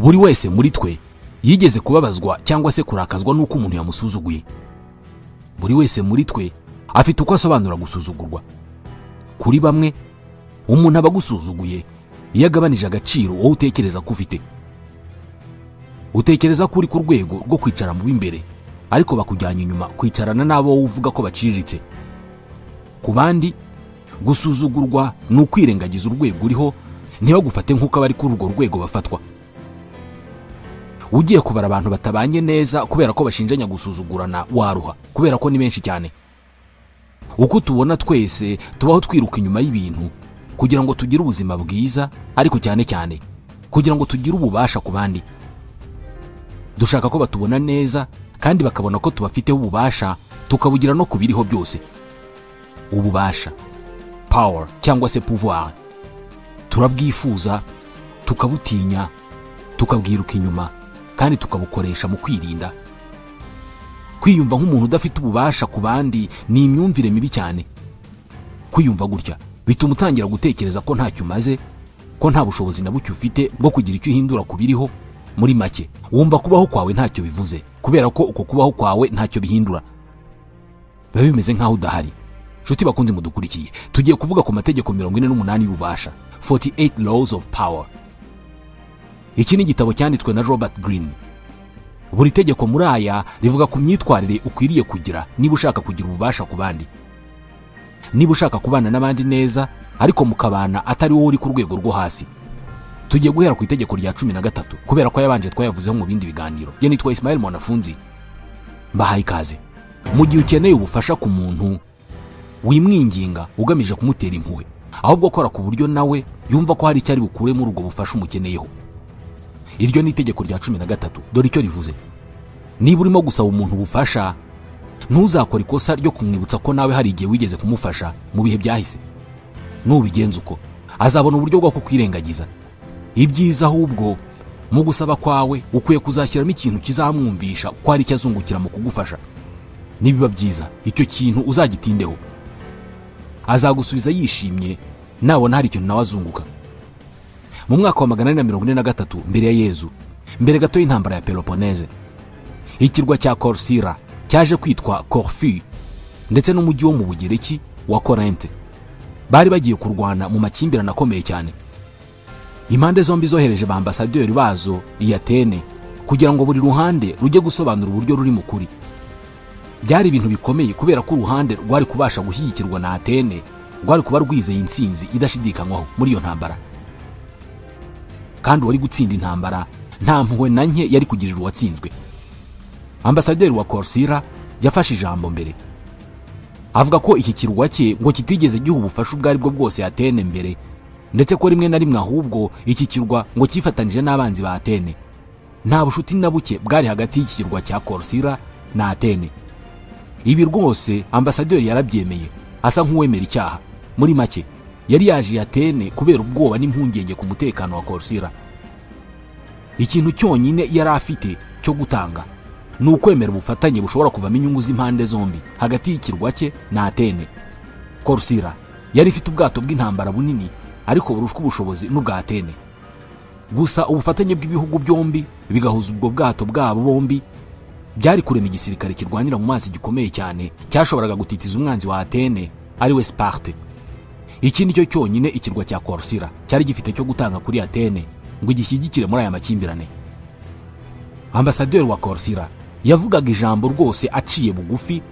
Buri wese muri twe yigeze kubabazwa cyangwa se kurakazwa n'uko umuntu yamusuzuguye. Buri wese muri twe afite uko asobanura gusuzugurwa. Kuri bamwe, umuntu aba agusuzuguye iyo agabanije agaciro wowe utekereza ko ufite. Utekereza ko uri ku rwego rwo kwicara mu b'imbere, ariko bakujyanye inyuma kwicarana n'abo wowe uvuga ko baciriritse. Ku bandi, gusuzugurwa ni ukwirengagiza urwego uriho, ntibagufate nk'uko abari kuri urwo rwego bafatwa. Ugiye kubara abantu batabanye neza kubera ko bashinjanya gusuzugurana waruha, kubera ko ni benshi cyane. Uko tubona twese tubaho twiruka inyuma y'ibintu kugira ngo tugire ubuzima bwiza, ariko cyane cyane kugira ngo tugire ububasha ku bandi. Dushaka ko batubona neza kandi bakabona ko tubafiteho ububasha, tukabugira no ku biriho byose. Ububasha, power cyangwa se pouvoir, turabwifuza, tukabutinya, tukabwiruka inyuma kandi tukabukoresha mu kwirinda. Kwiyumva nk'umuntu udafite ububasha ku bandi ni imyumvire mibi cyane. Kwiyumva gutya bituma utangira gutekereza ko ntacyo umaze, ko nta bushobozi na buke ufite bwo kugira icyo uhindura ku biriho. Muri make, wumva kubaho kwawe ntacyo bivuze, kubera ko uko kubaho kwawe ntacyo bihindura. Biba bimeze nk'aho udahari. Nshuti bakunze mudukurikiye, tugiye kuvuga ku mategeko 48 y'ububasha, 48 Laws of Power. Iki ni igitabo cyanditswe na Robert Greene. Buri tegeko muri aya rivuga ku myitwarire ukwiriye kugira niba ushaka kugira ububasha ku bandi. Niba ushaka kubana n'abandi neza, ariko mukabana atari wowe uri ku rwego rwo hasi. Tugiye guhera ku itegeko rya 13 kubera ko yabanje twayavuzeho mu bindi biganiro. Jye nitwa Ismail Mwanafunzi, mbahaye ikaze. Mu gihe ukeneye ubufasha ku muntu, wimwinginga ugamije kumutera impuhwe, ahubwo kora ku buryo nawe yumva ko hari icyo ari bukure muri ubwo bufasha umukeneyeho. Iryo ni itegeko rya 13. Dore icyo rivuze. Niba urimo gusaba umuntu ubufasha, ntuzakore ikosa ryo kumwibutsa ko nawe hari igihe wigeze kumufasha mu bihe byahise. Nubigenza uko, azabona uburyo bwo kukwirengagiza. Ibyiza ahubwo mu gusaba kwawe ukwiye kuzashyiramo ikintu kizamwumvisha ko hari icyo azungukira mu kugufasha. Nibiba byiza, icyo kintu uzagitindeho. Azagusubiza yishimye nabona hari ikintu nawe azunguka. Mu mwaka wa 443 mbere ya Yezu, mbere gato y'intambara ya Peloponnese, ikirwa cya Corcyra cyaje kwitwa Corfu ndetse n'umujyi wo mu Bugereki wa Corinthe bari bagiye kurwana mu makimbirane akomeye cyane. Impande zombi zohereje ba ambasaderi bazo i Atene kugira ngo buri ruhande rujye gusobanura uburyo ruri mu kuri. Byari ibintu bikomeye kubera ko uruhande rwari kubasha gushyigikirwa na Atene rwari kuba rwizeye intsinzi idashidikanywaho muri iyo ntambara. Kandi wari gutsinda intambara nta mpuhwe na nke yari kugirira uwatsinzwe. Ambasaderi wa Corcyra yafashe ijambo mbere, avuga ko iki kirwa cye ngo kitigeze giha ubufasha ubwo ari bwo bwose Atene mbere, ndetse ko rimwe na rimwe ahubwo iki kirwa ngo cyifatanije n'abanzi ba Atene. Nta bushuti na buke bwari hagati y'iki kirwa cya Corcyra na Atene. Ibi rwose ambasaderi yarabyemeye, asa nk'uwemera icyaha. Muri make, yari yaje Atene kubera ubwoba n'impungenge ku mutekano wa Corcyra. Ikintu cyonyine yari afite cyo gutanga ni ukwemera ubufatanye bushobora kuvamo inyungu z'impande zombi hagati y'ikirwa cye na Atene. Corcyra yari ifite ubwato bw'intambara bunini, ariko burushwa ubushobozi n'ubwa Atene. Gusa ubufatanye bw'ibihugu byombi bigahuza ubwo bwato bwabo bombi byari kurema igisirikare kirwanira mu mazi gikomeye cyane cyashoboraga gutitiza umwanzi wa Atene, ari we Sparte. Iki nicyo cyonyine ikirwa cya Corcyra cyari gifite cyo gutanga kuri Atene ngo igishyigikire muri aya makimbirane. Ambasaderi wa Corcyra yavugaga ijambo rwose aciye bugufi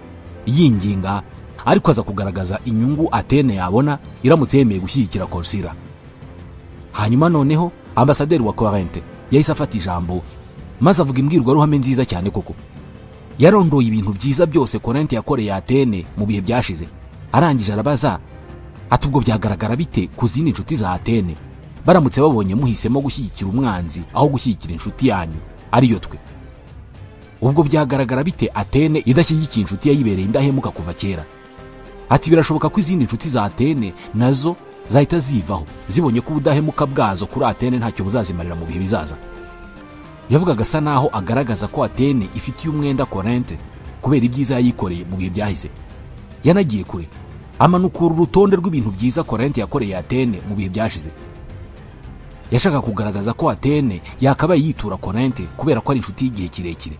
yinginga, ariko aza kugaragaza inyungu Atene yabona iramutse yemeye gushyigikira Corcyra. Hanyuma noneho ambasaderi wa Corinthe yahise afata ijambo maze avuga imbwirwaruhame nziza cyane koko. Yarondoye ibintu byiza byose Corinthe yakoreye Atene mu bihe byashize. Arangije arabaza ati ubwo byagaragara bite ku zindi nshuti za Atene baramutse babonye muhisemo gushyigikira umwanzi aho gushyigikira inshuti yanyu ariyo twe? Ubwo byagaragara bite Atene idashyigikiye inshuti yayibereye indahemuka kuva kera? Ati birashoboka ko izindi nshuti za Atene nazo zahita zivaho zibonye ko ubudahemuka bwazo kuri Atene ntacyo buzazimarira mu bihe bizaza. Yavugaga asa naho agaragaza ko Atene ifitiye umwenda Corinthe kubera ibyiza yayikoreye mu bihe byahise. Yanagiye kure amanukura urutonde rw'ibintu byiza Corinthe yakoreye Atene mu bihe byashize. Yashaka kugaragaza ko Atene yakabaye yitura Korinte kubera ko ari inshuti y'igihe kirekire.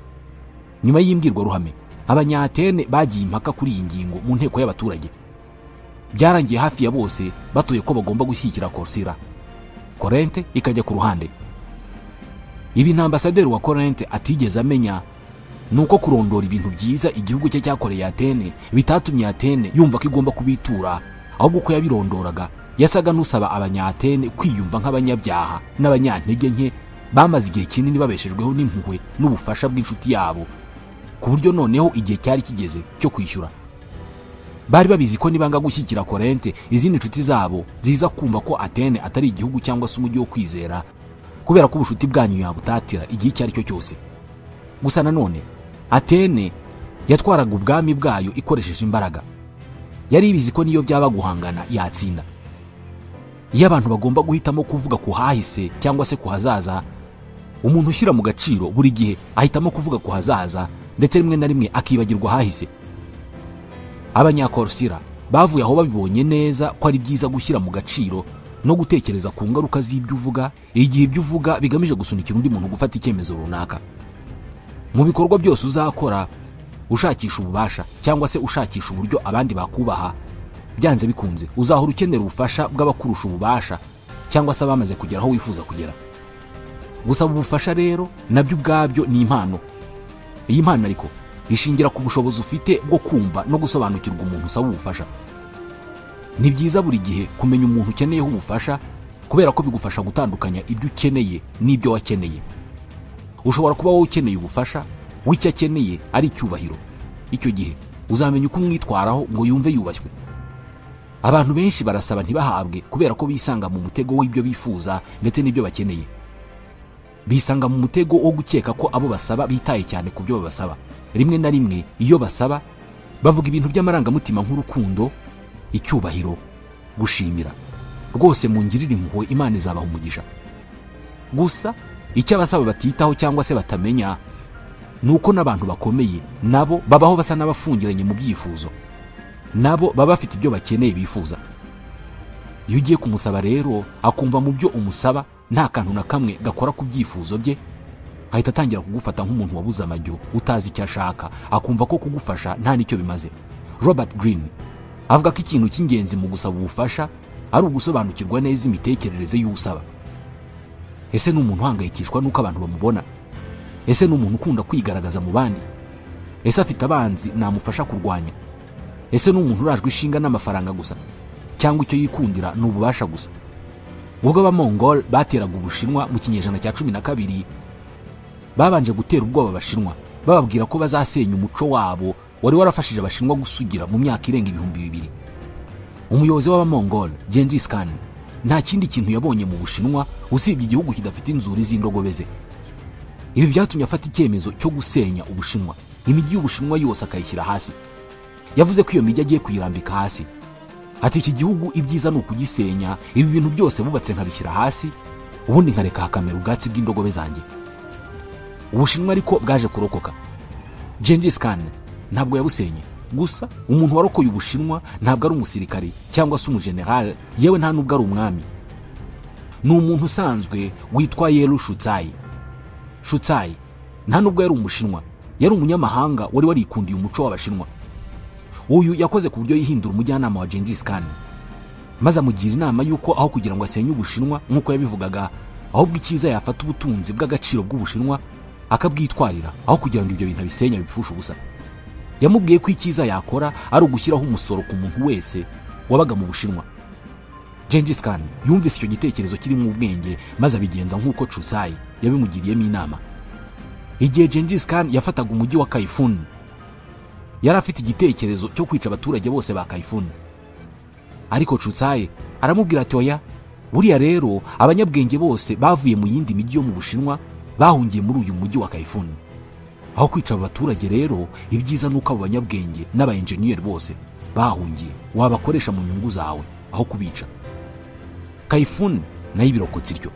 Nyuma y'imbwirwaruhame, Abanya-Atene bagiye impaka kuri iyi ngingo mu nteko y'abaturage. Byarangiye hafi ya bose batoye ko bagomba gushyigikira Korsira, Korinte ikajya ku ruhande. Ibi nta ambasaderi wa Korinte atigeze amenya ni uko kurondora ibintu byiza igihugu cye cyakoreye Atene bitatumye Atene yumva ko igomba kubitura, ahubwo uko yabirondoraga yasaga n'usaba Abanya-Atene kwiyumva nk'abanyabyaha n'abanyantege nke bamaze igihe kinini babeshejweho n'impuhwe n'ubufasha bw'inshuti yabo, ku buryo noneho igihe cyari kigeze cyo kwishyura. Bari babizi ko nibanga gushyigikira Korinte, izindi nshuti zabo ziza kumva ko Atene atari igihugu cyangwa se umujyi wo kwizera, kubera ko ubushuti bwanyu yabutatira igihe icyo ari cyo cyose. Gusa nanone Atene yatwaraga ubwami bwayo ikoresheje imbaraga. Yari ibizi ko niyo byaba guhangana yatsinda. Iyo abantu bagomba guhitamo kuvuga ku hahise cyangwa se ku hazaza, umuntu ushyira mu gaciro buri gihe ahitamo kuvuga ku hazaza, ndetse rimwe na rimwe akibagirwa hahise. Abanyakorsira bavuye aho babibonye neza ko ari byiza gushyira mu gaciro no gutekereza ku ngaruka z'ibyo uvuga, igihe ibyo uvuga bigamije gusunikira undi muntu gufata icyemezo runaka. Mu bikorwa byose uzakora ushakisha ububasha cyangwa se ushakisha uburyo abandi bakubaha, byanze bikunze uzahora ukenera ubufasha bw'abakurusha ububasha cyangwa se abamaze kugera aho wifuza kugera. Gusaba ubufasha rero nabyo ubwabyo ni impano. Iyi mpano ariko ishingira ku bushobozi ufite bwo kumva no gusobanukirwa umuntu usaba ubufasha. Ni byiza buri gihe kumenya umuntu ukeneyeho ubufasha, kubera ko bigufasha gutandukanya ibyo ukeneye n'ibyo wakeneye. Ushobora kuba wowe ukeneye ubufasha, w'icyo akeneye ari icyubahiro. Icyo gihe uzamenya uko umwitwaraho ngo yumve yubashywe. Abantu benshi barasaba ntibahabwe kubera ko bisanga mu mutego w'ibyo bifuza ndetse n'ibyo bakeneye. Bisanga mu mutego wo gukeka ko abo basaba bitaye cyane ku byo babasaba. Rimwe na rimwe iyo basaba bavuga ibintu by'amarangamutima nk'urukundo, icyubahiro, gushimira. Rwose mungirire impuhwe, Imana izabaha umugisha. Gusa icyo abasaba batitaho cyangwa se batamenya ni uko n'abantu bakomeye nabo babaho basa n'abafungiranye mu byifuzo, nabo baba bafite ibyo bakeneye bifuza. Iyo ugiye kumusaba rero akumva mu byo umusaba nta kantu na kamwe gakora ku byifuzo bye, ahita atangira kugufata nk'umuntu wabuze amajyo, utazi icyo ashaka, akumva ko kugufasha nta n'icyo bimaze. Robert Greene avuga ko ikintu cy'ingenzi mu gusaba ubufasha ari ugusobanukirwa neza imitekerereze y'usaba. Ese ni umuntu uhangayikishwa n'uko abantu bamubona? Ese ni umuntu ukunda kwigaragaza mu bandi? Ese afite abanzi namufasha kurwanya? Ese ni umuntu urajwe ishinga n'amafaranga gusa, cyangwa icyo yikundira ni ububasha gusa? Ubwo Abamongol bateraga Ubushinwa mu kinyejana cya 12, babanje gutera ubwoba Abashinwa, bababwira ko bazasenya umuco wabo wari warafashije Abashinwa gusugira mu myaka irenga 2000. Umuyobozi w'Abamongol Genghis Khan nta kindi kintu yabonye mu Bushinwa usibye igihugu kidafite inzuri z'indogobe ze. Ibi byatumye afata icyemezo cyo gusenya Ubushinwa, imijyi y'Ubushinwa yose akayishyira hasi. Yavuze ko iyo mijyi agiye kuyirambika hasi. Ati iki gihugu ibyiza ni ukugisenya, ibi bintu byose bubatse nkabishyira hasi, ubundi nkareka hakamera ubwatsi bw'indogobe zanjye. Ubushinwa ariko bwaje kurokoka. Genghis Khan ntabwo yabusenye. Gusa umuntu warokoye Ubushinwa ntabwo ari umusirikari cyangwa se umugeneral, yewe nta nubwo ari umwami. Ni umuntu usanzwe witwa Yelu Shutsai. Shutsai nta nubwo yari umushinwa, yari umunyamahanga wari warikundiye umuco w'Abashinwa. Uyu yakoze ku buryo yihindura umujyanama wa Genghis Khan, maze amugira inama y'uko aho kugira ngo asenye Ubushinwa nk'uko yabivugaga, ahubwo icyiza yafata ubutunzi bw'agaciro bw'Ubushinwa akabwitwarira, aho kugira ngo ibyo bintu abisenya bipfushe ubusa. Yamubwiye ko icyiza yakora ari ugushyiraho umusoro ku muntu wese wabaga mu Bushinwa. Genghis Khan yumvise icyo gitekerezo kirimo ubwenge, maze abigenza nk'uko Chutsai yabimugiriyemo inama. Igihe Genghis Khan yafataga umujyi wa Kaifun, yari afite igitekerezo cyo kwica abaturage bose ba Kaifun. Ariko Chutsai aramubwira ati oya, buriya rero abanyabwenge bose bavuye mu yindi mijyi yo mu Bushinwa bahungiye muri uyu mujyi wa Kaifun. Aho kwica abaturage rero, ibyiza nuko abo banyabwenge n'aba engineer bose bahungiye wabakoresha mu nyungu zawe aho kubica. Kaifun nayo ibirokotse iryo.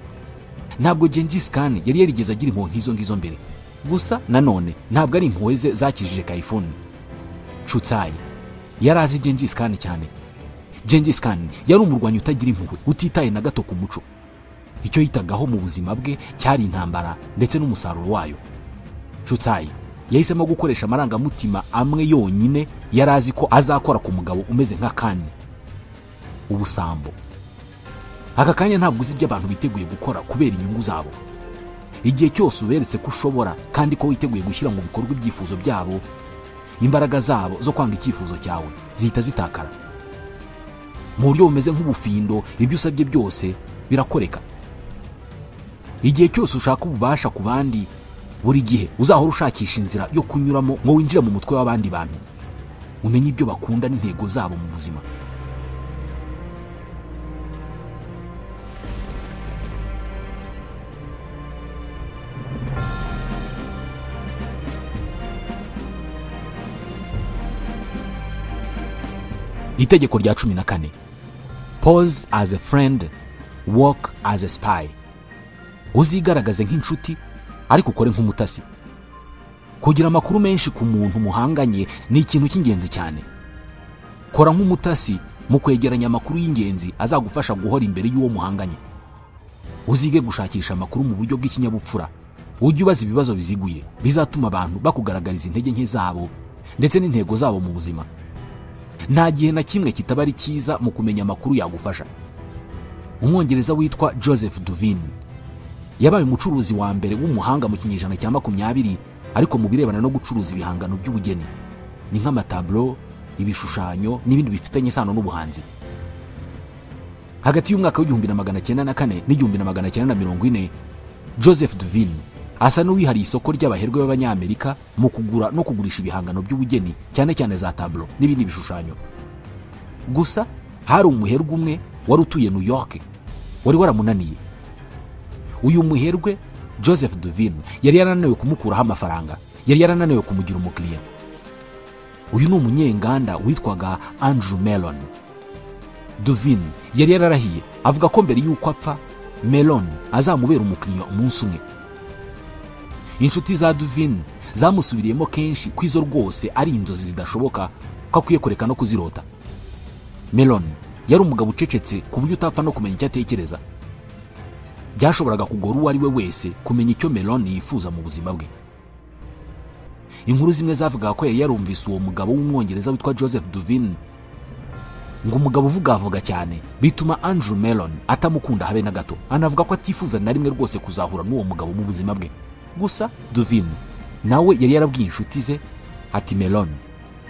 Ntabwo Genghis Khan yari yarigeze agira impuhwe nk'izo ngizo mbere. Gusa nanone ntabwo ari impuhwe ze zakijije Kaifun. Chutsai yari azi Genghis Khan cyane. Genghis Khan yari umurwanyi utagira impuhwe, utitaye na gato ku muco. Icyo yitagaho mu buzima bwe cyari intambara ndetse n'umusaruro wayo. Chutai yahisemo gukoresha amarangamutima amwe yonyine yari azi ko azakora ku mugabo umeze nka Kane: ubusambo. Aka kanya ntabwo uzi ibyo abantu biteguye gukora kubera inyungu zabo. Igihe cyose uberetse ko ushobora kandi ko witeguye gushyira mu bikorwa ibyifuzo byabo, imbaraga zabo zo kwanga icyifuzo cyawe zihita zitakara. Mu buryo bumeze nk'ubufindo, ibyo usabye byose birakoreka. Igihe cyose ushaka ububasha ku bandi, buri gihe uzahora ushakisha inzira yo kunyuramo ngo winjire mu mutwe w'abandi bantu, umenye ibyo bakunda n'intego zabo mu buzima. Itegeko rya 14: Pose as a friend, work as a spy. Uzigaragaze nk'inshuti ariko ukore nk'umutasi. Kugira amakuru menshi ku muntu muhanganye ni ikintu cy'ingenzi cyane. Kora nk'umutasi mu kwegeranya amakuru y'ingenzi azagufasha guhora imbere y'uwo muhanganye. Uzige gushakisha amakuru mu buryo bw'ikinyabupfura. Ujye ubaza ibibazo biziguye bizatuma abantu bakugaragariza intege nke zabo ndetse n'intego zabo mu buzima. Nta gihe na kimwe kitaba ari cyiza mu kumenya amakuru yagufasha. Umwongereza witwa Joseph Duveen yabaye umucuruzi wa mbere w'umuhanga mu kinyejana cya 20, ariko mu birebana no gucuruza ibihangano by'ubugeni, ni nk'amatablo, ibishushanyo n'ibindi bifitanye isano n'ubuhanzi. Hagati y'umwaka w'1904 n'1940, Joseph Duveen asa n'uwihariye isoko ry'abaherwe b'Abanyamerika mu kugura no kugurisha ibihangano by'ubugeni, cyane cyane za tablo n'ibindi bishushanyo. Gusa hari umuherwe umwe wari utuye New York wari waramunaniye. Uyu muherwe Joseph Duveen yari yarananiwe kumukuraho amafaranga, yari yarananiwe kumugira umukiriya. Uyu ni umunyenganda witwaga Andrew Mellon. Duveen yari yararahiye avuga ko mbere y'uko apfa Mellon azamubera umukiriya umunsi umwe. Inshuti za Duveen zamusubiriyemo kenshi ko izo rwose ari inzozi zidashoboka, ko akwiye kureka no kuzirota. Mellon yari umugabo ucecetse ku buryo utapfa no kumenya icyo atekereza. Byashoboraga kugora uwo ari we wese kumenya icyo Mellon yifuza mu buzima bwe. Inkuru zimwe zavugaga ko yari yarumvise uwo mugabo w'umwongereza witwa Joseph Duveen ngo umugabo uvugavuga cyane, bituma Andrew Mellon atamukunda habe na gato. Anavuga ko atifuza na rimwe rwose kuzahura n'uwo mugabo mu buzima bwe. Gusa Duveen nawe yari yarabwiye inshuti ze ati Mellon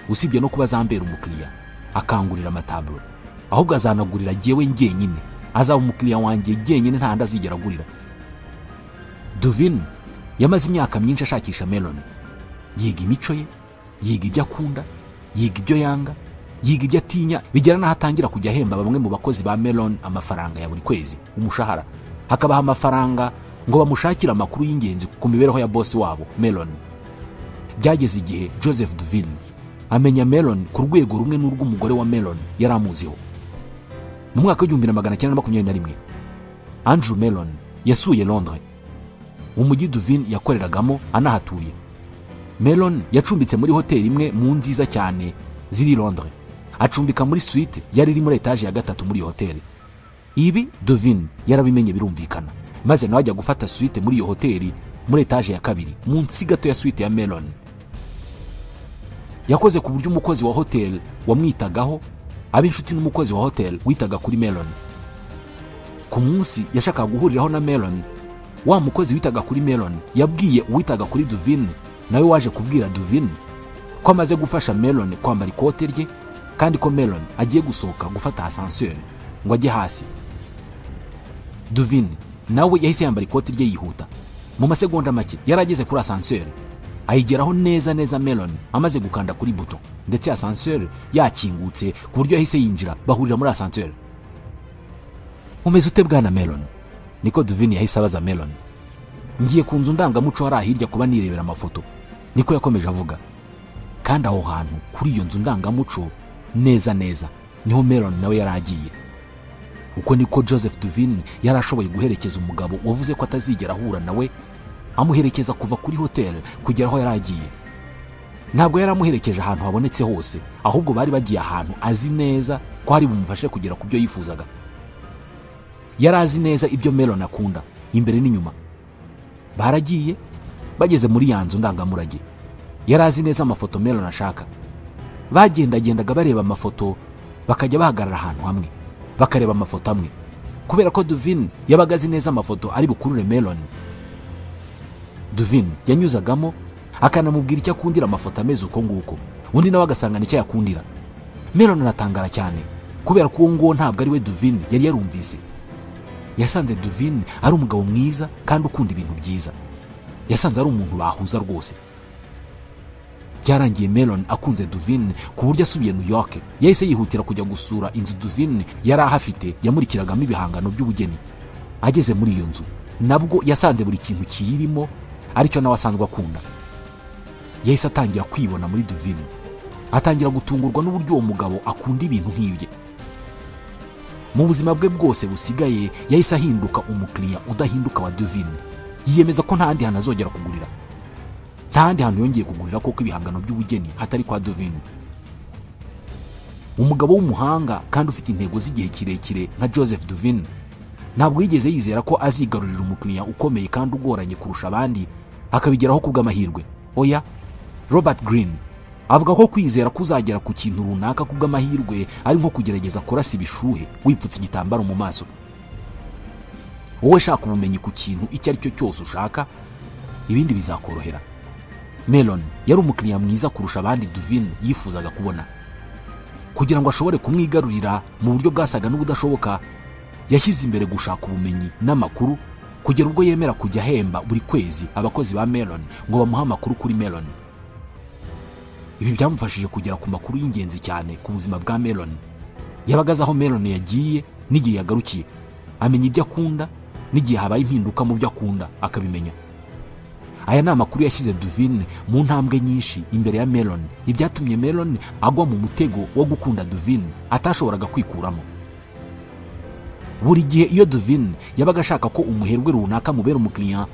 usibye no kuba azambera umukiriya akangurira amatablo, ahubwo azanagurira jyewe njyenyine, azaba umukiriya wanjye jyenyine, nta handi azigera agurira. Duveen yamaze imyaka myinshi ashakisha Mellon, yiga imico ye, yiga ibyo akunda, yiga ibyo yanga, yiga ibyo atinya, bigera n'aho atangira kujya ahemba bamwe mu bakozi ba Mellon amafaranga ya buri kwezi, umushahara, hakabaha amafaranga ngo bamushakire amakuru y'ingenzi ku mibereho ya boss wabo Mellon. Byageze igihe Joseph Duveen amenya Mellon ku rwego rumwe n'urw'umugore wa Mellon yari amuziho. Mu mwaka w'1921 Andrew Mellon yasuye Londres, umujyi Duveen yakoreragamo anahatuye. Mellon yacumbitse muri hoteli imwe mu nziza cyane ziri Londres, acumbika muri suite yari iri muri etaje ya 3 muri iyo hoteli. Ibi Duveen yarabimenye birumvikana, maze nawe ajya gufata suite muri iyo hoteli muri etaje ya 2 munsi gato ya suite ya Mellon. Yakoze ku buryo umukozi wa hotel wamwitagaho aba inshuti n'umukozi wa hotel witaga kuri Mellon. Ku munsi yashakaga guhuriraho na Mellon, wa mukozi witaga kuri Mellon yabwiye uwitaga kuri Duveen, nawe waje kubwira Duveen ko amaze gufasha Mellon kwambara ikote rye kandi ko Mellon agiye gusohoka gufata ascenseur ngo ajye hasi. Duveen nawe yahise yambara ikote rye yihuta. Mu masegonda make yarageze kuri ascenseur, ayigeraho neza neza Mellon amaze gukanda kuri buto, ndetse ascenseur yakingutse ku buryo yahise yinjira, bahurira muri ascenseur. Umeze ute bwana Mellon? Niko Duveen yahise abaza Mellon. Ngiye ku nzu ndangamuco hari hirya kuba nirebera amafoto, niko yakomeje avuga. Kandi aho hantu kuri iyo nzu ndangamuco neza neza niho Mellon nawe yaragiye. Uko niko Joseph Duveen yarashoboye guherekeza umugabo wavuze ko atazigera ahura nawe, amuherekeza kuva kuri hotel kugera aho yaragiye. Ntabwo yaramuherekeje ahantu habonetse hose, ahubwo bari bagiye ahantu azi neza ko hari bumufashe kugera ku byo yifuzaga. Yari azi neza ibyo Melon akunda imbere n'inyuma. Baragiye bageze muri ya nzu ndangamurage. Yari azi neza amafoto Melon ashaka. Bagendagendaga bareba amafoto, bakajya bahagarara ahantu hamwe bakareba amafoto amwe, kubera ko Duvin yabaga azi neza amafoto ari bukurure Melon. Duvin yanyuzagamo akanamubwira icyo akundira amafoto ameze uko nguko, undi nawe agasanga nicyo yakundira. Melon aratangara cyane kubera ko uwo nguwo ntabwo ari we Duvin yari yarumvise. Yasanze Duvin ari umugabo mwiza kandi ukunda ibintu byiza. Yasanze ari umuntu bahuza rwose. Byarangiye Melon akunze Duvin ku buryo asubiye New York yahise yihutira kujya gusura inzu Duvin yari ahafite yamurikiragamo ibihangano by'ubugeni. Ageze muri iyo nzu nabwo yasanze buri kintu kiyirimo aricyo nawe asanzwe akunda. Yahise atangira kwibona muri Duvin, atangira gutungurwa n'uburyo uwo mugabo akunda ibintu nk'ibye. Mu buzima bwe bwose busigaye yahise ahinduka umukiriya udahinduka wa Duvin. Yiyemeza ko nta handi hantu azongera kugurira, nta handi hantu yongeye kugurira koko ibihangano by'ubugeni hatari kwa Duvin. Umugabo w'umuhanga kandi ufite intego z'igihe kirekire nka Joseph Duvin ntabwo yigeze yizera ko azigarurira umukiriya ukomeye kandi ugoranye kurusha abandi akabigeraho kubw'amahirwe. Oya, Robert Greene avuga ko kwizera kuzagera ku kintu runaka kubw'amahirwe ari nko kugerageza kurasa ibishuhe wipfutse igitambaro mu maso. Wowe shaka ubumenyi ku kintu icyo ari cyo cyose ushaka, ibindi bizakorohera. Melon yari umukiriya mwiza kurusha abandi Duvin yifuzaga kubona. Kugira ngo ashobore kumwigarurira mu buryo bwasaga n'ubudashoboka, yashyize imbere gushaka ubumenyi n'amakuru kugera ubwo yemera kujya ahemba buri kwezi abakozi ba Melon ngo bamuhe amakuru kuri Melon. Ibi byamufashije kugera ku makuru y'ingenzi cyane ku buzima bwa Melon. Yabaga azi aho Melon yagiye n'igihe yagarukiye, amenya ibyo akunda n'igihe habaye impinduka mu byo akunda akabimenya. Aya ni amakuru yashyize Duvin mu ntambwe nyinshi imbere ya Melon, ibyatumye Melon agwa mu mutego wo gukunda Duvin atashoboraga kwikuramo. Buri gihe iyo Duvin yabaga ashaka ko umuherwe runaka mubera umukiriya,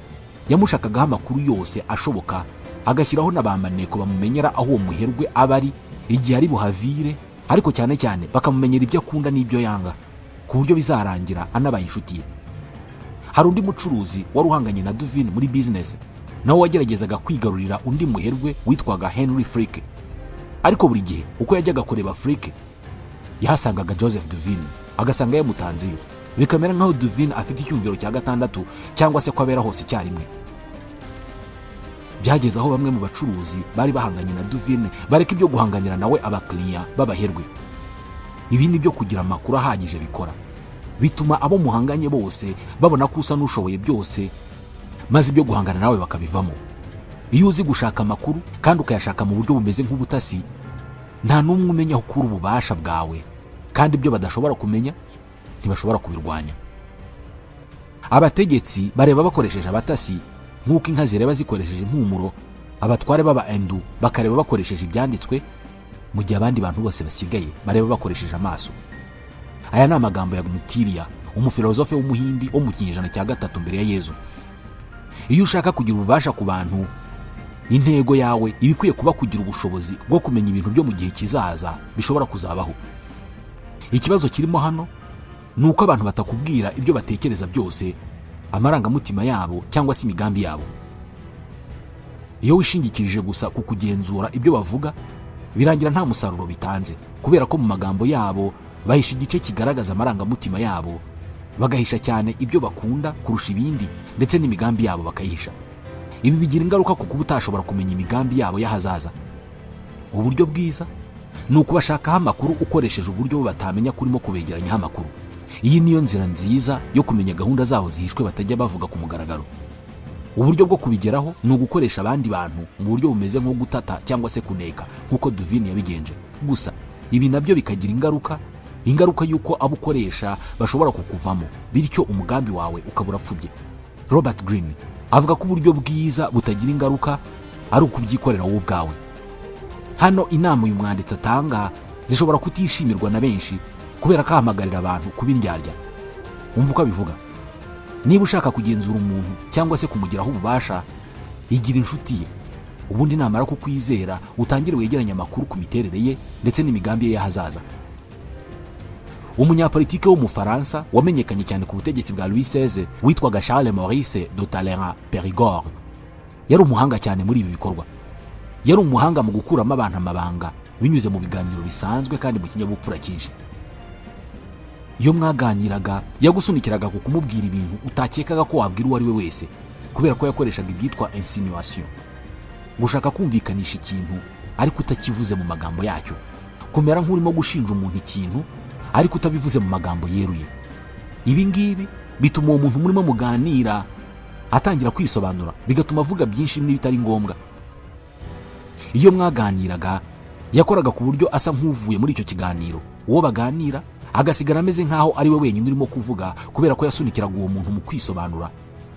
yamushakagaho amakuru yose ashoboka, agashyiraho n'abamaneko bamumenyera aho uwo muherwe aba ari igihe ari buhavire, ariko cyane cyane bakamumenyera ibyo akunda n'ibyo yanga, ku buryo bizarangira anabaye inshuti ye. Hari undi mucuruzi wari uhanganye na Duvin muri business, nawe wageragezaga kwigarurira undi muherwe witwaga Henry Frick. Ariko buri gihe uko yajyaga kureba Frick yahasangaga Joseph Duvin, agasanga yamutanzeyo. Bikamera nkaho Duvin afite icyumviro cya gatandatu cyangwa se ko abera hose icyarimwe. Byageze aho bamwe mu bacuruzi bari bahanganye na Duvin bareka ibyo guhanganira nawe abakiriya babaherwe. Ibi ni byo kugira amakuru ahagije bikora, bituma abo muhanganye bose babona ko usa n'ushoboye byose, maze ibyo guhangana nawe bakabivamo. Iyo uzi gushaka amakuru kandi ukayashaka mu buryo bumeze nk'ubutasi, nta n'umwe umenya aho ukura ububasha bwawe, kandi ibyo badashobora kumenya ntibashobora kubirwanya. Abategetsi bareba bakoresheje abatasi nk'uko inka zireba zikoresheje impumuro, abatware baba endu bakareba bakoresheje ibyanditswe, mu gihe abandi bantu bose basigaye bareba bakoresheje amaso. Aya ni amagambo ya Gmutiria, umufilozofe w'umuhindi wo mu kinyejana cya 3 mbere ya Yezu. Iyo ushaka kugira ububasha ku bantu, intego yawe iba ikwiye kuba kugira ubushobozi bwo kumenya ibintu byo mu gihe kizaza bishobora kuzabaho. Ikibazo kirimo hano ni uko abantu batakubwira ibyo batekereza byose, amarangamutima yabo cyangwa se imigambi yabo. Iyo wishingikirije gusa ku kugenzura ibyo bavuga, birangira nta musaruro bitanze, kubera ko mu magambo yabo bahisha igice kigaragaza amarangamutima yabo, bagahisha cyane ibyo bakunda kurusha ibindi, ndetse n'imigambi yabo bakayihisha. Ibi bigira ingaruka ku kuba utashobora kumenya imigambi yabo y'ahazaza. Uburyo bwiza ni ukubashakaho amakuru ukoresheje uburyo batamenya kurimo kubegeranyaho amakuru. Iyi niyo nzira nziza yo kumenya gahunda zabo zihishwe batajya bavuga ku mugaragaro. Uburyo bwo kubigeraho ni ugukoresha abandi bantu mu buryo bumeze nko gutata cyangwa se kuneka, nk'uko Duvin yabigenje. Gusa ibi nabyo bikagira ingaruka y'uko abo ukoresha bashobora kukuvamo, bityo umugambi wawe ukabura pfubye. Robert Greene avuga ko uburyo bwiza butagira ingaruka ari ukubyikorera wowe ubwawe. Hano inama uyu mwanditsi atanga zishobora kutishimirwa na benshi kubera ko ahamagarira abantu kuba indyarya. Umva uko abivuga: niba ushaka kugenzura umuntu cyangwa se kumugiraho ububasha, igira inshuti ye, ubundi namara kukwizera utangire wegeranye amakuru ku miterere ye ndetse n'imigambi ye y'ahazaza. Umunyapolitike w'Umufaransa wamenyekanye cyane ku butegetsi bwa Louis XVI witwaga Charles Maurice de Talleyrand Perigord yari umuhanga cyane muri ibi bikorwa. Yari umuhanga mu gukuramo abantu amabanga binyuze mu biganiro bisanzwe kandi mu kinyabupfura cyinshi. Iyo mwaganiraga yagusunikiraga ku kumubwira ibintu utakekaga ko wabwira uwo ari we wese, kubera ko yakoreshaga ibyitwa insinuation, gushaka kumvikanisha ikintu ariko utakivuze mu magambo yacyo, kumera nk'urimo gushinja umuntu ikintu ariko utabivuze mu magambo yeruye. Ibi ngibi bituma uwo muntu murimo muganira atangira kwisobanura, bigatuma avuga byinshi n'ibitari ngombwa. Iyo mwaganiraga yakoraga ku buryo asa nk'uvuye muri icyo kiganiro, uwo baganira agasigara ameze nk'aho ari we wenyine urimo kuvuga, kubera ko yasunikiraga uwo muntu mu kwisobanura.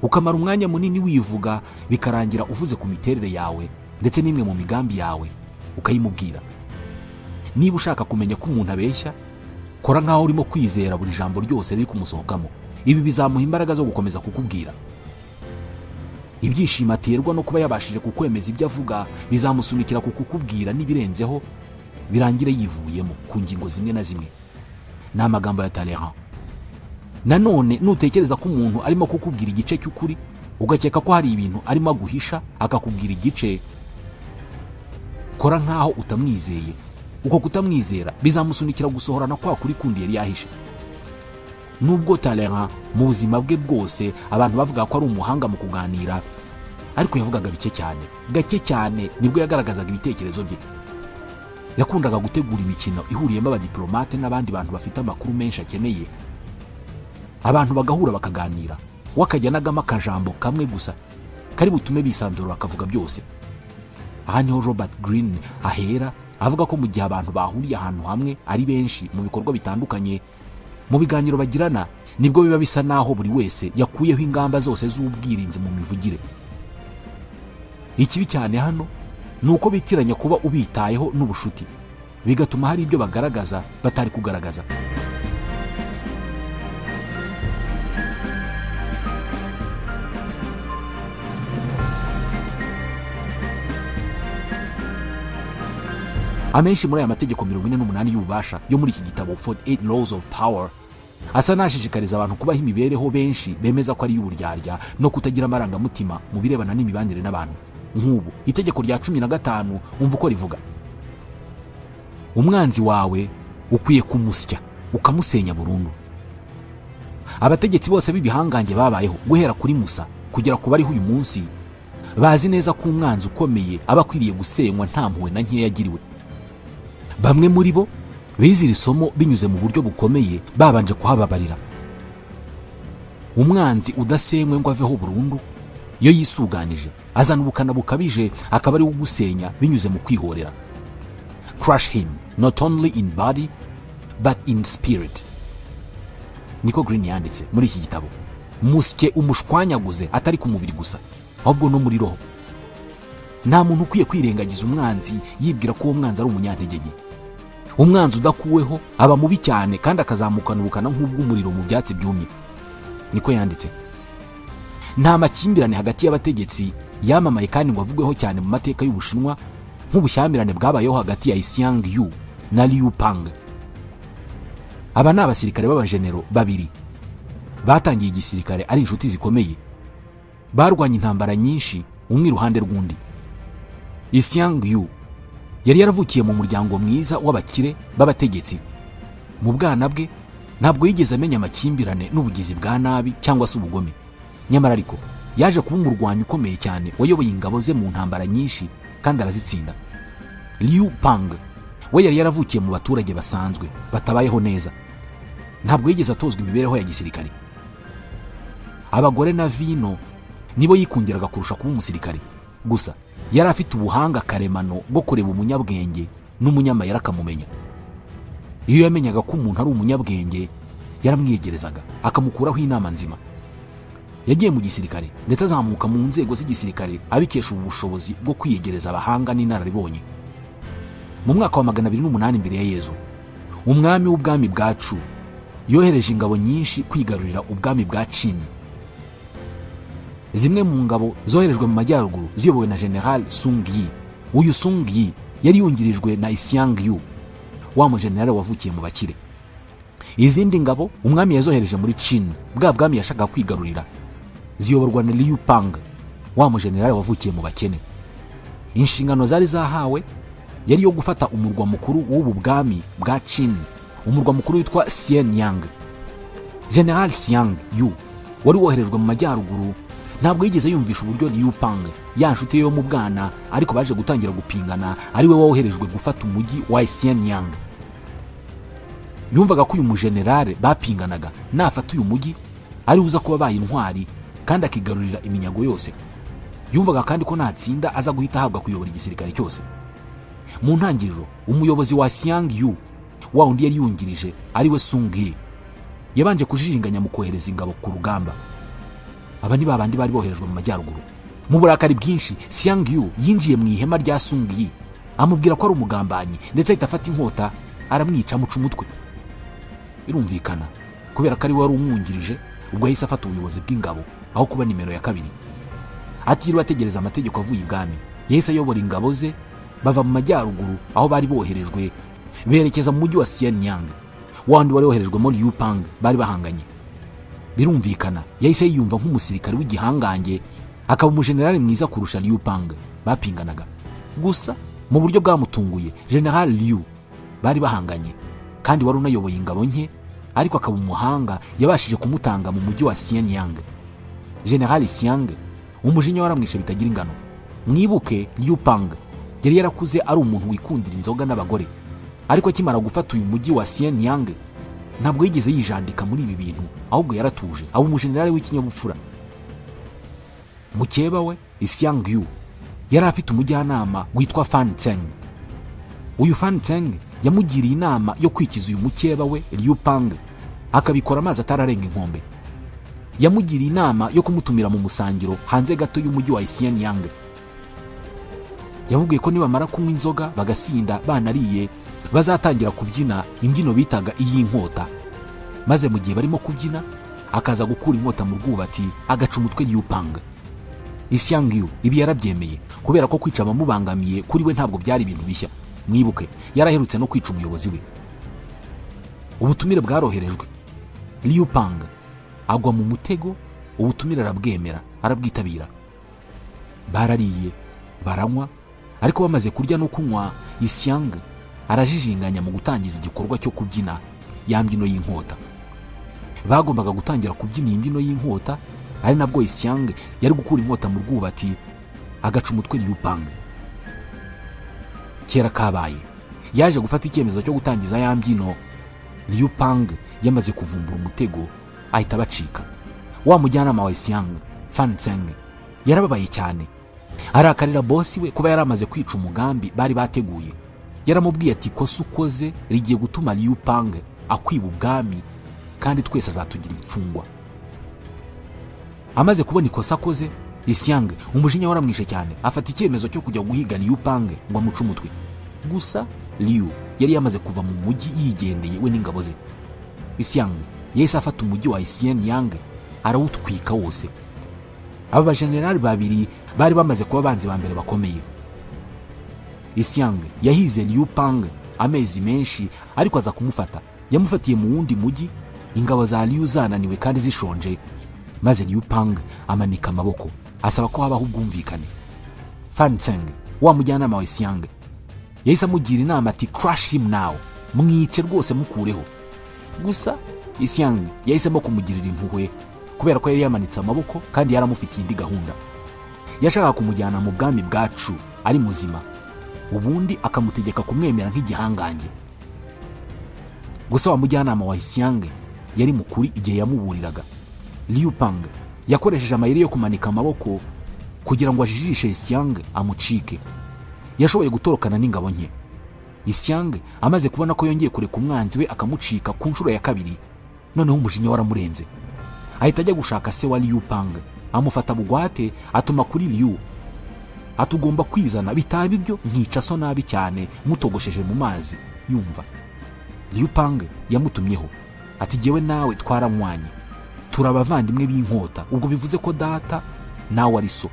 Ukamara umwanya munini wivuga, bikarangira uvuze ku miterere yawe ndetse n'imwe mu migambi yawe ukayimubwira. Niba ushaka kumenya ko umuntu abeshya, kora nk'aho urimo kwizera buri jambo ryose riri kumusohokamo. Ibi bizamuha imbaraga zo gukomeza kukubwira. Ibyishimo aterwa no kuba yabashije kukwemeza ibyo avuga bizamusunikira kukukubwira n'ibirenzeho, birangire yivuyemo ku ngingo zimwe na zimwe. Ni amagambo ya Talleyrand. Nanone nutekereza ko umuntu arimo kukubwira igice cy'ukuri, ugakeka ko hari ibintu arimo aguhisha akakubwira igice, kora nkaho utamwizeye. Uko kutamwizera bizamusunikira gusohorana kwa kuri kundi yari yahishe. Nubwo Talleyrand mu buzima bwe bwose abantu bavuga ko ari umuhanga mu kuganira, ariko yavugaga bike cyane, gake cyane nibwo yagaragazaga ibitekerezo bye. Yakundaga gutegura imikino ihuriyemo abadiplomate n'abandi bantu bafite amakuru menshi akeneye. Abantu bagahura bakaganira, wakajya nagama akajambo kamwe gusa kari butume bisanzura bakavuga byose. Aha niho Robert Greene ahera avuga ko mu gihe abantu bahuriye ahantu hamwe ari benshi mu bikorwa bitandukanye, mu biganiro bagirana, nibwo biba bisa naho buri wese yakuyeho ingamba zose z'ubwirinzi mu mivugire. Ikibi cyane hano ni uko bitiranya kuba ubitayeho n'ubushuti, bigatuma hari ibyo bagaragaza batari kugaragaza. Amenshi muri aya mategeko 48 y'ububasha yo muri iki gitabo 48 Laws of Power asa n'ashishikariza abantu kubaho imibereho benshi bemeza ko ari y'uburyarya no kutagira amarangamutima mu birebana n'imibanire n'abantu. Nk'ubu itegeko rya 15 umva uko rivuga: umwanzi wawe ukwiye kumusya ukamusenya burundu. Abategetsi bose b'ibihangange babayeho guhera kuri Musa kugera ku bariho uyu munsi bazi neza ko umwanzi ukomeye aba akwiriye gusenywa nta mpuhwe na nkeya yagiriwe. Bamwe muri bo bize iri somo binyuze mu buryo bukomeye babanje kuhababarira. Umwanzi udasenywe ngo aveho burundu iyo yisuganije azana ubukana bukabije, akaba ari ugusenya binyuze mu kwihorera. Crush him not only in body but in spirit. Niko Greene yanditse muri iki gitabo. Musye umushwanyaguze atari ku mubiri gusa, ahubwo no muri roho. Nta muntu ukwiye kwirengagiza umwanzi yibwira ko uwo mwanzi ari umunyantege nke. Umwanzi udakuweho aba mubi cyane kandi akazamukana ubukana nk'ubw'umuriro mu byatsi byumye. Niko yanditse. Nta makimbirane hagati y'abategetsi yamamaye kandi ngo avugweho cyane mu mateka y'Ubushinwa nk'ubushyamirane bwabayeho hagati ya Xiang Yu na Liu Pang. Aba ni abasirikare b'abajenero babiri batangiye igisirikare ari inshuti zikomeye, barwanye intambara nyinshi umwe iruhande rw'undi. Xiang Yu yari yaravukiye mu muryango mwiza w'abakire b'abategetsi. Mu bwana bwe ntabwo yigeze amenya amakimbirane n'ubugizi bwa nabi cyangwa se ubugome. Nyamara ariko yaje kuba umurwanyi ukomeye cyane wayoboye ingabo ze mu ntambara nyinshi kandi arazitsinda. Liu Pang we yari yaravukiye mu baturage basanzwe batabayeho neza, ntabwo yigeze atozwa imibereho ya gisirikare. Abagore na vino nibo yikundiraga kurusha kuba umusirikare. Gusa yari afite ubuhanga karemano bwo kureba umunyabwenge n'umunyamayeri akamumenya. Iyo yamenyaga ko umuntu ari umunyabwenge yaramwiyegerezaga akamukuraho inama nzima. Yagiye mu gisirikare ndetse azamuka mu nzego z'igisirikare abikesha ubushobozi bwo kwiyegereza abahanga n'inararibonye. Mu mwaka wa 208 imbere ya Yezu, umwami w'ubwami bwa Chu yohereje ingabo nyinshi kwigarurira ubwami bwa Qin. Zimwe mu ngabo zoherejwe mu majyaruguru ziyobowe na General Sung Yi. Uyu Sung Yi yari yungirijwe na Xiang Yu, wa mujenerali wavukiye mu bakire. Izindi ngabo umwami yazohereje muri Qin, bwa bwami yashakaga kwigarurira, ziyoborwa na Liu Pang, wa mujenerali wavukiye mu bakene. Inshingano zari zahawe yari yo gufata umurwa mukuru w'ubu bwami bwa Qin, umurwa mukuru witwa Xianyang. General Xiang Yu wari woherejwe mu majyaruguru ntabwo yigeze yumvisha uburyo Liu Pang, ya nshuti yo mu bwana ariko baje gutangira gupingana, ari we woherejwe gufata umujyi wa Xianyang. Yumvaga ko uyu mujenerale bapinganaga nafata uyu mujyi ari uza kuba baye intwari kandi akigarurira iminyago yose. Yumvaga kandi ko natsinda aza guhita ahabwa kuyobora igisirikare cyose. Mu ntangiriro umuyobozi wa Xiang Yu wa undi yari yungirije ari we Sung He yabanje kujijinganya mu kohereza ingabo ku rugamba. Aba ni babandi bari boherejwe mu majyaruguru. Mu burakari bwinshi Xiang Yu yinjiye mu ihema rya Sung He amubwira ko ari umugambanyi, ndetse ahita afata inkota aramwica amuca umutwe. Birumvikana kubera ko ari we wari umwungirije, ubwo yahise afata ubuyobozi bw'ingabo aho kuba nimero ya kabiri. Atiriwe ategereza amategeko avuye ibwami, yahise ayobora ingabo ze bava mu majyaruguru aho bari boherejwe berekeza mu mujyi wa Xianyang, wandi wari woherejwemo Liu Pang bari bahanganye. Birumvikana yahise yiyumva nk'umusirikare w'igihangange, akaba umujenerali mwiza kurusha Liu Pang bapinganaga. Gusa mu buryo bwamutunguye, General Liu bari bahanganye kandi wari unayoboye ingabo nke ariko akaba umuhanga, yabashije kumutanga mu mujyi wa Xianyang. General Xiang umujinya waramwishe bitagira ingano. Mwibuke Liu Pang yari yarakuze ari umuntu wikundira inzoga n'abagore, ariko akimara gufata uyu mujyi wa Xianyang ntabwo yigeze yijandika muri ibi bintu, ahubwo yaratuje aba umujenerali w'ikinyabupfura. Mukeba we Xiang Yu yari afite umujyanama witwa Fan Tseng. Uyu Fan Tseng yamugiriye inama yo kwikiza uyu mukeba we Liu Pang, akabikora amazi atararenga inkombe. Yamugiriye inama yo kumutumira mu musangiro hanze gato y'umujyi wa Xianyang. Yamubwiye ko nibamara kunywa inzoga bagasinda banariye bazatangira kubyina imbyino bitaga iy'inkota, maze mu gihe barimo kubyina akaza gukura inkota mu rwubati agaca umutwe Liu Pang. Xiang Yu ibi yarabyemeye kubera ko kwica abamubangamiye kuri we ntabwo byari ibintu bishya. Mwibuke yaraherutse no kwica umuyobozi we. Ubutumire bwaroherejwe, Liu Pang agwa mu mutego, ubutumire arabwemera arabwitabira. Barariye baranywa, ariko bamaze kurya no kunywa Xiang arajijinganya mu gutangiza igikorwa cyo kubyina ya mbyino y'inkota. Bagombaga gutangira kubyina imbyino y'inkota, ari nabwo Xiang yari gukura inkota mu rwubati agaca umutwe Liu Pang. Kera kabaye yaje gufata icyemezo cyo gutangiza ya mbyino. Liu Pang yamaze kuvumbura umutego ahita bacika. Wa mujyanama wa Xiang, Fan Tseng, yarababaye cyane, arakarira bosi we kuba yaramaze kwica umugambi bari bateguye. Yaramubwiye ati kosa ukoze rigiye gutuma Liu Pang akwiba ubwami kandi twese azatugira imfungwa. Amaze kubona ikosa akoze, Xiang umujinya waramwishe cyane, afata icyemezo cyo kujya guhiga Liu Pang ngo amuce umutwe. Gusa Liu yari yamaze kuva mu mujyi yigendeye we n'ingabo ze. Xiang yahise afata umujyi wa Xianyang arawutwika wose. Aba bajenerali babiri bari bamaze kuba abanzi ba mbere bakomeye. Xiang yahize Liu Pang amezi menshi ariko aza kumufata. Yamufatiye mu wundi mujyi, ingabo za Liu zananiwe kandi zishonje, maze Liu Pang amanika amaboko asaba ko habaho ubwumvikane. Fan Tseng wa mujyanama wa Xiang yahise amugira inama ati crush him now, mwice rwose mukureho. Gusa Xiang yahisemo kumugirira impuhwe kubera ko yari yamanitse amaboko kandi yaramufitiye indi gahunda. Yashakaga kumujyana mu bwami bwacu ari muzima, ubundi akamutegeka kumwemera nk'igihangange. Gusa wa mujyanama wa Xiang yari mukuri igihe yamuburiraga. Liu Pang yakoresheje amayeri yo kumanika amaboko kugira ngo ajijishe Xiang amucike. Yashoboye gutorokana n'ingabo nke. Xiang amaze kubona ko yongeye kureka umwanzi we akamucika ku nshuro ya kabiri, noneho umujinya waramurenze, ahita ajya gushaka se wa Liu Pang, amufata bugwate atuma kuri Liu atugomba kwizana, bitaba ibyo nkica so nabi cyane mutogosheje mu mazi. Yumva Liu Pang yamutumyeho ati jyewe nawe twaranywanye, turabavandimwe b'inkota, ubwo bivuze ko data nawe ari so,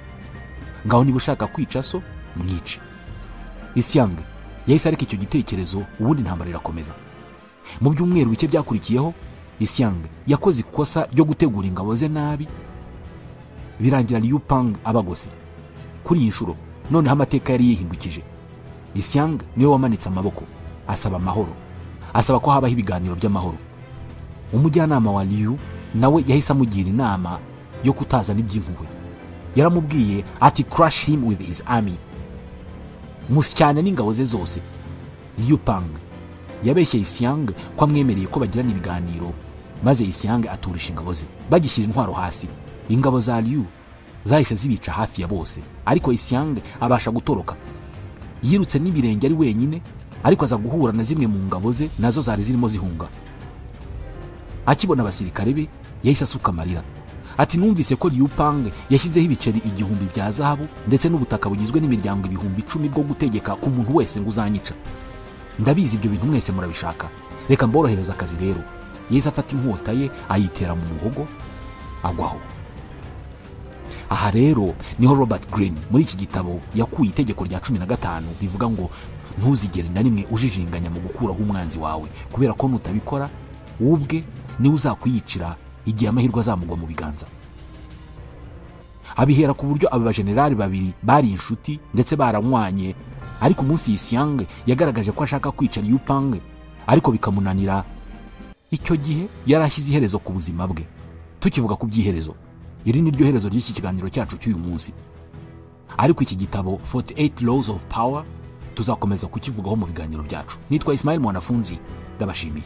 ngaho niba ushaka kwica so mwice. Xiang yahise areka icyo gitekerezo, ubundi intambara irakomeza. Mu byumweru bike byakurikiyeho, Isiang yakoze ikosa ryo gutegura ingabo ze nabi, birangira Liu Pang abagose. Kuri iyi nshuro noneho amateka yari yihindukije. Isiang niwe wamanitse amaboko asaba amahoro, asaba ko habaho ibiganiro by'amahoro. Umujyanama wa Liu nawe yahise amugira inama yo kutazana iby'impuhwe. Yaramubwiye ati crush him with his army, musyane n'ingabo ze zose. Liu Pang yabeshye Isiang ko amwemereye ko bagirana ibiganiro, maze Isiang aturisha ingabo ze. Bagishyira intwaro hasi, ingabo za Liu zahise zibica hafi ya bose, ariko Isiang abasha gutoroka. Yirutse n'ibirenge ari wenyine, ariko aza guhura na zimwe mu ngabo ze nazo zari zirimo zihunga. Akibona abasirikare be yahise asuka amarira ati numvise ko Liu Pang yashyizeho ibiceri 1000 bya zahabu ndetse n'ubutaka bugizwe n'imiryango 10,000 bwo gutegeka ku muntu wese ngo uzanyica. Ndabizi ibyo bintu mwese murabishaka, reka mborohereza akazi rero. Yahise afata inkota ye ayitera mu muhogo agwaho. Aha rero niho Robert Greene muri iki gitabo yakuye itegeko rya 15 rivuga ngo ntuzigere na rimwe ujijinganya mu gukuraho umwanzi wawe, kubera ko nutabikora ubwe niwe uzakwiyicira igihe amahirwe azamugwa mu biganza. Abihera ku buryo aba bajenerali babiri bari inshuti ndetse baranywanye, ariko umunsi Isiang yagaragaje ko ashaka kwica Liu Pang ariko bikamunanira. Icyo gihe yarashyize iherezo ku buzima bwe. Tukivuga ku byiherezo, iri ni ryo herezo ry'iki kiganiro cyacu cy'uyu munsi. Ariko iki gitabo 48 Laws of Power tuzakomeza kukivugaho mu biganiro byacu. Nitwa Ismail Mwanafunzi, ndabashimiye.